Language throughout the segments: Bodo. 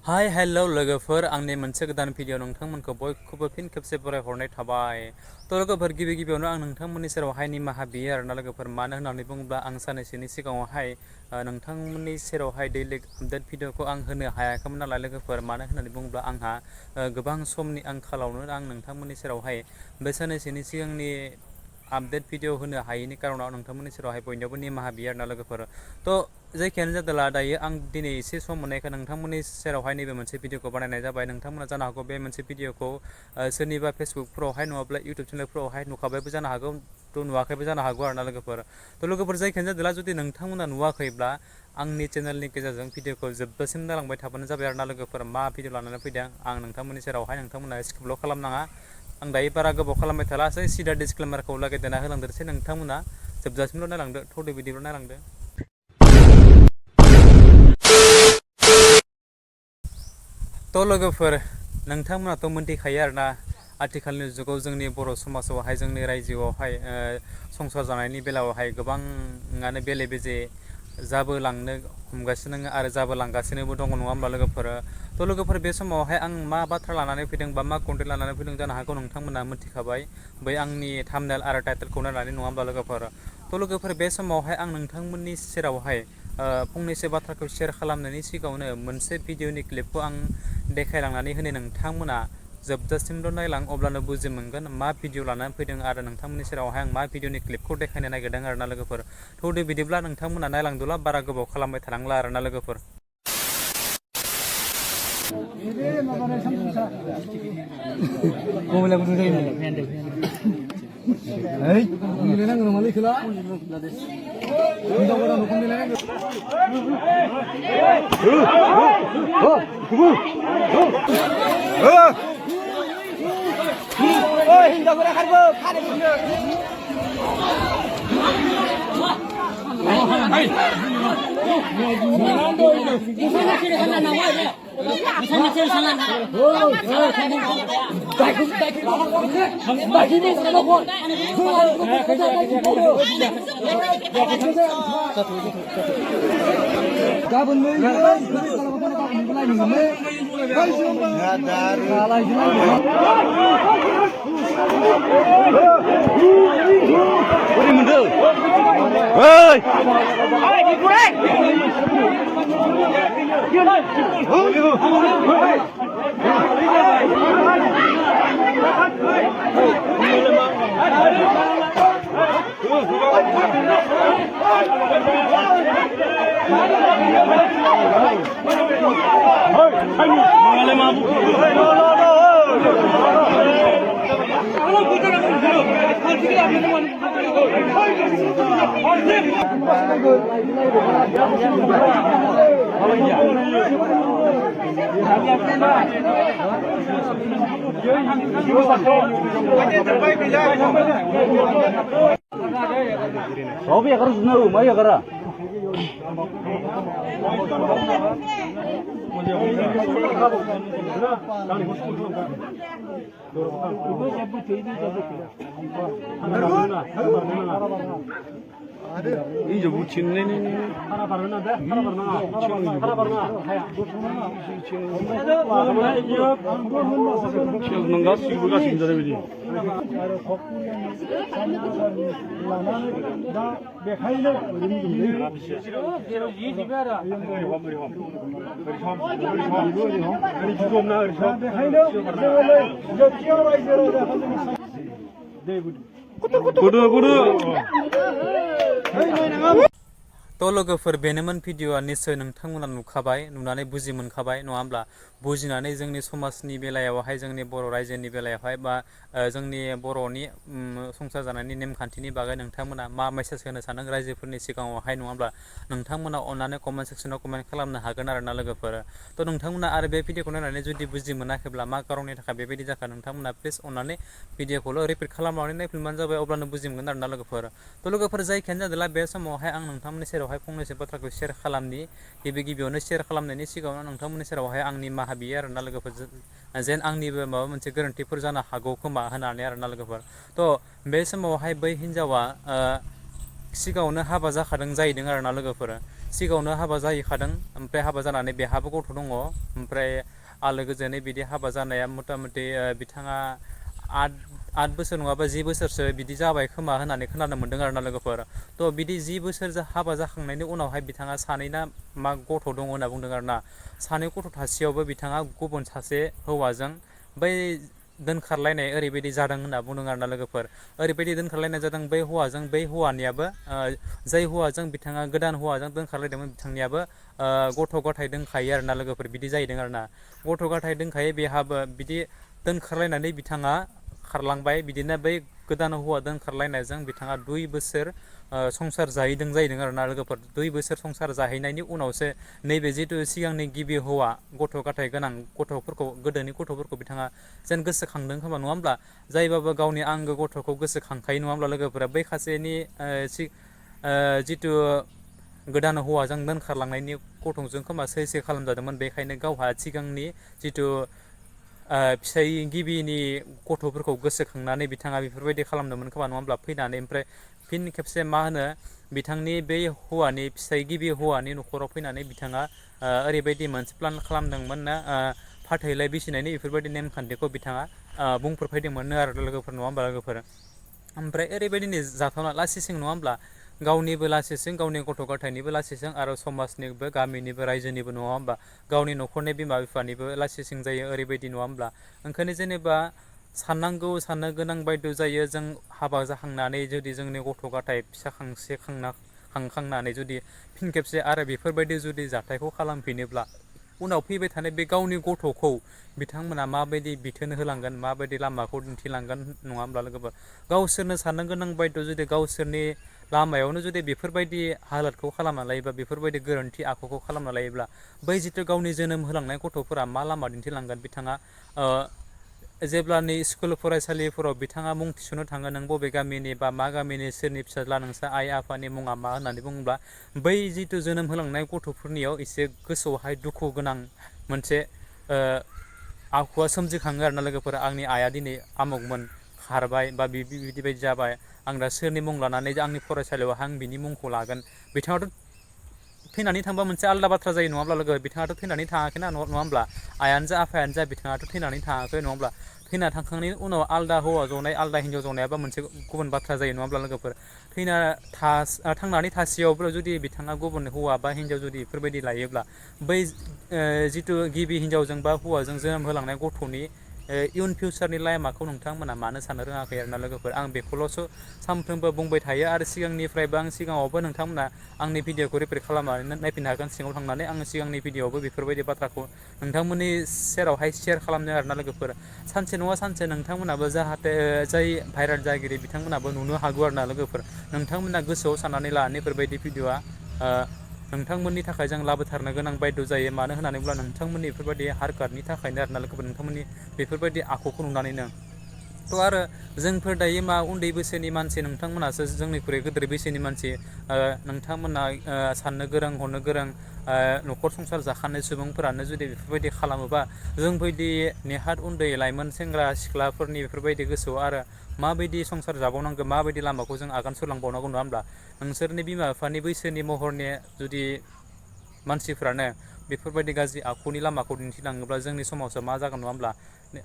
हाय हेलो लोगोफोर आंनि मोनसे गोदान भिडिअ नोंथांमोनखौ बयखौबो फिन खेबसे बरायहरनाय थाबाय। तो लोगोफोर गिबियावनो आं नोंथांमोननि सेरावहाय निमाहा बियो आरोना लोगोफोर, मानो होननानै बुङोब्ला आं साननैसोनि सिगाङावहाय नोंथांमोननि सेरावहाय दैलि आपडेट भिडिअखौ आं होनो हायाखैमोन नालाय लोगोफोर, मानो होननानै बुङोब्ला आंहा गोबां समनि आंखालावनो आं नोंथांमोननि सेरावहाय बे साननैसोनि सिगांनि आपडेट भिडिअ होनो हायैनि खारनाव नोंथांमोननि सेरावहाय बयनियावबो निमाहा बियो आरोना लोगोफोर। तो जायखियानो जादोला दायो आं दिनै एसे सम मोननायखाय नोंथांमोननि सेरावहाय नैबे मोनसे भिडिअखौ बानायनाय जाबाय। नोंथांमोना जानो हागौ बे मोनसे भिडिअखौ सोरनिबा फेसबुकफोरावहाय नङाब्ला इउटुब चेनेलफोरावहाय नुखाबायबो जानो हागौ, तो नुवाखैबो जानो हागौ आरोना लोगोफोर। तो लोगोफोर जायखियानो जादोला जुदि नोंथांमोना नुवाखैब्ला आंनि चेनेलनि गेजेरजों भिडिअखौ जोबजासिम नायलांबाय थाबानो जाबाय आरोना लोगोफोर। मा भिडिअ लानानै फैदों आं नोंथांमोननि सेरावहाय नोंथांमोना स्किपल' खालामनाङा। आं दायो बारा गोबाव खालामबाय थालासै, सिदा डिसक्लेमारखौ लागायदेरना होलांदोसै, नोंथांमोना जोबजासिमल' नायलांदो, थौदो बिदिल' नायलांदो। तो लोगोफोर नोंथांमोनाथ' मोनथिखायो आरोना, आथिखालनि जुगाव जोंनि बर' समाजावहाय जोंनि रायजोआवहाय संसार जानायनि बेलायावहाय गोबाङानो बेले बेजे जाबोलांनो हमगासिनो आरो जाबोलांगासिनोबो दङ, नङा होमबा लोगोफोर। तो लोगोफोर बे समावहाय आं मा बाथ्रा लानानै फैदों बा मा कन्टेन्ट लानानै फैदों जानो हागौ नोंथांमोना मिथिखाबाय बै आंनि थाम्बनेल आरो टाइटेलखौ नायनानै, नङा होमबा लोगोफोर। तो लोगोफोर बे समावहाय आं नोंथांमोननि सेरावहाय फंनैसो बाथ्राखौ शेयार खालामनायनि सिगाङावनो मोनसे भिडिअनि क्लिपखौ आं देखायलांनानै होनो, नोंथांमोना जोबजासिमल' नायलां, अब्लानो बुजि मोनगोन मा भिडिअ लानानै फैदों आरो नोंथांमोननि सेरावहाय आं मा भिडिअनि क्लिपखौ देखायनो नागिरदों आरोना लोगोफोर। थौदो बिदिब्ला नोंथांमोना नायलांदोला, बारा गोबाव खालामबाय थानांला आरोना लोगोफोर। 이제 묻히네. 하나 바르나 돼? 하나 바르나. 하나 바르나. 치우는가? 시부가 신자래비지. तो लोगोफोर बेनोमोन भिडिअआ, निस्सय नोंथांमोना नुखाबाय, नुनानै बुजि मोनखाबाय, नङा होमब्ला। बुजिनानै जोंनि समाजनि बेलायावहाय, जोंनि बर' रायजोनि बेलायावहाय बा जोंनि बर'नि संसार जानायनि नेमखान्थिनि बागै नोंथांमोना मा मेसेज होनो सानदों रायजोफोरनि सिगाङावहाय, नङा होमब्ला। नोंथांमोना अननानै कमेन्ट सेक्सनाव कमेन्ट खालामनो हागोन आरोना लोगोफोर। तो नोंथांमोना आरो बे भिडिअखौ नायनानै जुदि बुजि मोनाखैब्ला मा खारननि थाखाय बेबायदि जाखो, नोंथांमोना प्लिज अननानै भिडिअखौल' रिपिट खालामनानै नायफिनबानो जाबाय, अब्लानो बुजि मोनगोन आरोना लोगोफोर। तो लोगोफोर जायखियानो जादोला बे समावहाय आं नोंथांमोननि सेराव सेरावहाय फंनैसो बाथ्राखौ शेयार खालामनि गिबियावनो शेयार खालामनायनि सिगाङावनो नोंथांमोननि सेरावहाय आंनि निमाहा बियो आरोना लोगोफोर जेन आंनिबो माबा मोनसे गोरोन्थिफोर जानो हागौ खोमा होननानै आरोना लोगोफोर बे समावहाय बै हिनजावा सिगाङावनो हाबा जाखादों जाहैदों आरोना लोगोफोर सिगाङावनो हाबा जाहैखादों ओमफ्राय हाबा जानानै बेहाबो गथ' दङ ओमफ्राय आलो गोजोनै बिदि हाबा जानाया मथा मथि बिथाङा 8 बोसोर नङाबा 10 बोसोरसो बिदि जाबाय खोमा होननानै खोनानो मोनदों आरोना लोगोफोर बिदि 10 बोसोर हाबा जाखांनायनि उनावहाय बिथाङा सानैना मा गथ' दङ होनना बुंदों आरोना सानै गथ' थासेयावबो बिथाङा गुबुन सासे हौवाजों बै दोनखारलायनाय ओरैबायदि जादों होनना बुंदों आरोना लोगोफोर ओरैबायदि दोनखारलायनाय जादों बै हौवाजों बै हौवानियाबो जाय हौवाजों बिथाङा गोदान हौवाजों दोनखारलायदोंमोन बिथांनियाबो गथ' गथाय दोनखायो आरोना लोगोफोर बिदि जाहैदों आरोना गथ' गथाय दोनखायो बेहाबो बिदि दोनखारलायनानै बिथाङा खारलांबाय बिदिनो बै गोदान हौवा दोनखारलायनायजों बिथाङा 2 बोसोर संसार जाहैदों जाहैदों आरोना लोगोफोर 2 बोसोर संसार जाहैनायनि उनावसो नैबे जिथु सिगांनि गिबि हौवा गथ' गथाय गोनां गथ'फोरखौ गोदोनि गथ'फोरखौ बिथाङा जेन गोसोखांदों खोमा नङा होमब्ला जायबाबो गावनि आंगो गथ'खौ गोसोखांखायो नङा होमब्ला लोगोफोरा बै खासेनि जिथु गोदान हौवाजों दोनखारलांनायनि गथ'जों खोमा सै खालामजादोंमोन बेखायनो गावहा सिगांनि जिथु फिसाय गिबिनि गथ'फोरखौ गोसोखांनानै बिथाङा बेफोरबायदि खालामदोंमोन खोमा नङा होमब्ला फैनानै ओमफ्राय फिन खेबसे मा होनो बिथांनि बै हौवानि फिसाय गिबि हौवानि न'खराव फैनानै बिथाङा ओरैबायदि मोनसे प्लान खालामदोंमोन ना फाथैलाय बिसिनायनि बेफोरबायदि नेमखान्थिखौ बिथाङा बुंफोरफैदोंमोन आरो लोगोफोर नङा होमबा लोगोफोर ओमफ्राय ओरैबायदिनो जाथावना लासिंसिं नङा होमब्ला गावनिबो लासिंसिं गावनि गथ' गथायनिबो लासिंसिं आरो समाजनिबो गामिनिबो रायजोनिबो नङा होमबा गावनि न'खरनि बिमा बिफानिबो लासिंसिं जायो ओरैबायदि नङा होमब्ला ओंखायनो जेनेबा साननो गोनां बायद' जायो जों हाबा जाखांनानै जुदि जोंनि गथ' गथाय फिसा खांखांनानै जुदि फिन खेबसे आरो बेफोरबायदि जुदि जाथायखौ खालामफिनोब्ला उनाव फैबाय थानाय बे गावनि गथ'खौ बिथांमोना माबायदि बिथोन होलांगोन माबायदि लामाखौ दिन्थिलांगोन नङा होमब्ला लोगोफोर गावसोरनो साननो गोनां बायद' जुदि गावसोरनि लामायावनो जुदि बेफोरबायदि हालोदखौ खालामना लायोबा बेफोरबायदि गोरोन्थि आखुखौ खालामना लायोब्ला बै जिथु गावनि जोनोम होलांनाय गथ'फोरा मा लामा दिन्थिलांगोन बिथाङा जेब्लानि स्कुल फरायसालिफोराव बिथाङा मुं थिसननो थाङो नों बबे गामिनि बा मा गामिनि सोरनि फिसाज्ला नोंसा आइ आफानि मुङा मा होननानै बुङोब्ला बै जिथु जोनोम होलांनाय गथ'फोरनियाव एसे गोसोआवहाय दुखु गोनां मोनसे आखुवा सोमजिखाङो आरोना लोगोफोर आंनि आइया दिनै आमुगमोन खारबाय बा बिदि बायदि जाबाय आं दा सोरनि मुं लानानै आंनि फरायसालियाव आं बिनि मुंखौ लागोन बिथाङाथ' थैनानै थांबा मोनसे आलादा बाथ्रा जायो नङा होमब्ला लोगो बिथाङाथ' थैनानै थाङाखैना नङा होमब्ला आयानो जा आफायानो जा बिथाङाथ' थैनानै थाङाखै नङा होमब्ला थैना थांखांनायनि उनाव आलदा हौवा जनाय आलदा हिनजाव जनायाबा मोनसे गुबुन बाथ्रा जायो नङा होमब्ला लोगोफोर थांनानै थासेयावबो जुदि बिथाङा गुबुन हौवा बा हिनजाव जुदि बेफोरबायदि लायोब्ला बै जिथु गिबि हिनजावजों बा हौवाजों जोनोम होलांनाय गथ'नि इयुन फिउचारनि लाइमाखौ नोंथांमोना मानो साननो रोङाखै आरोना लोगोफोर आं बेखौल'सो सानफ्रोमबो बुंबाय थायो आरो सिगांनिफ्रायबो आं सिगाङावबो नोंथांमोना आंनि भिडिअखौ रिपिट खालामनानै नायफिननो हागोन सिङाव थांनानै आं सिगांनि भिडिअआवबो बेफोरबायदि बाथ्राखौ नोंथांमोननि सेरावहाय शेयार खालामनो आरोना लोगोफोर सानसे नङा सानसे नोंथांमोनाबो जाहाथे जाय भाइरेल जागिरि बिथांमोनाबो नुनो हागौ आरोना लोगोफोर नोंथांमोना गोसोआव साननानै ला बेफोरबायदि भिडिअआ नोंथांमोननि थाखाय जों लाबोथारनो गोनां बायद' जायो मानो होननानै बुङोब्ला नोंथांमोननि बेफोरबायदि हारकादनि थाखायनो आरोना लोगोफोर नोंथांमोननि बेफोरबायदि आखुखौ नुनानैनो थ' आरो जोंफोर दायो मा उन्दै बैसोनि मानसि नोंथांमोनासो जोंनिख्रुइ गोदोर बैसोनि मानसि नोंथांमोना साननो गोरों हनो गोरों न'खर संसार जाखानाय सुबुंफोरानो जुदि बेफोरबायदि खालामोबा जोंबायदि नेहाद उन्दै लाइमोन सेंग्रा सिख्लाफोरनि बेफोरबायदि गोसोआव आरो माबायदि संसार जाबावनांगौ माबायदि लामाखौ जों आगान सुरलांबावनांगौ नङा होमब्ला नोंसोरनि बिमा बिफानि बैसोनि महरनि जुदि मानसिफ्रानो बेफोरबायदि गाज्रि आखुनि लामाखौ दिन्थिलाङोब्ला जोंनि समाजाव मा जागोन नङा होमब्ला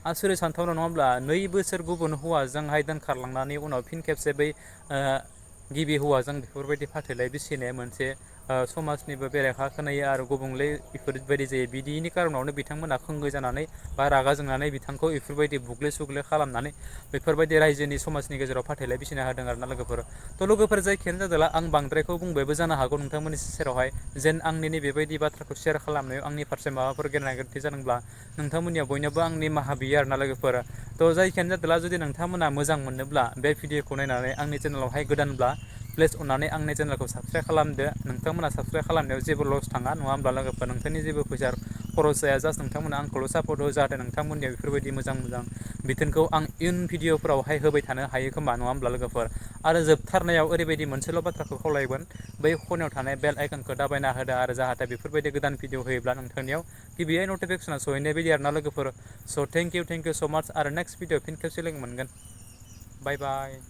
आसुरित सानथावना नङा होमब्ला 2 बोसोर गुबुन हौवाजोंहाय दोनखारलांनानै उनाव फिन खेबसे बै गिबि हौवाजों बेफोरबायदि फाथैलाय बिसिनाया मोनसे समाजनिबो बेरेखा खोनायो आरो गुबुंले बेफोरबायदि जायो बिदिनि खारनावनो बिथांमोना खंगै जानानै बा रागा जोंनानै बिथांखौ बेफोरबायदि बुग्ले सुग्ले खालामनानै बेफोरबायदि रायजोनि समाजनि गेजेराव फाथैलाय बिसिना होदों आरोना लोगोफोर थ' लोगोफोर जायखियानो जादोंला आं बांद्रायखौ बुंबायबो जानो हागौ नोंथांमोननि सेरावहाय जेन आंनि बेबायदि बाथ्राखौ शेयार खालामनायाव आंनि फारसे माबाफोर गेना गोरोन्थि जादोंब्ला नोंथांमोननियाव बयनोबो आंनि निमाहा बियो आरोना लोगोफोर थ' जायखियानो जादोंला जुदि नोंथांमोना मोजां मोनोब्ला बे भिडिअखौ नायनानै आंनि चेनेलावहाय गोदानब्ला प्लिज अननानै आंनि चेनेलखौ साबसक्राइब खालामदो नोंथांमोना साबसक्राइब खालामनायाव जेबो लस थाङा नङा होमब्ला लोगोफोर नोंथांनि जेबो फैसा खरस जाया जास्ट नोंथांमोना आंखौल' सापर्ट हो जाहाथे नोंथांमोननिया बेफोरबायदि मोजां बिथोनखौ आं इयुन भिडिअफोरावहाय होबाय थानो हायो खोमा नङा होमब्ला लोगोफोर आरो जोबथारनायाव ओरैबायदि मोनसेल' बाथ्राखौ खावलायगोन बै खनायाव थानाय बेल आइकनखौ दाबायना होदो आरो जाहाथे बेफोरबायदि गोदान भिडिअ होयोब्ला नोंथांनियाव गिबियै नटिफिकेसना सहैनाय बायदि आरोना लोगोफोर स' थेंक इउ स' माच आरो नेक्स्ट भिडिअ फिन खेबसे लोगो मोनगोन बाय बाय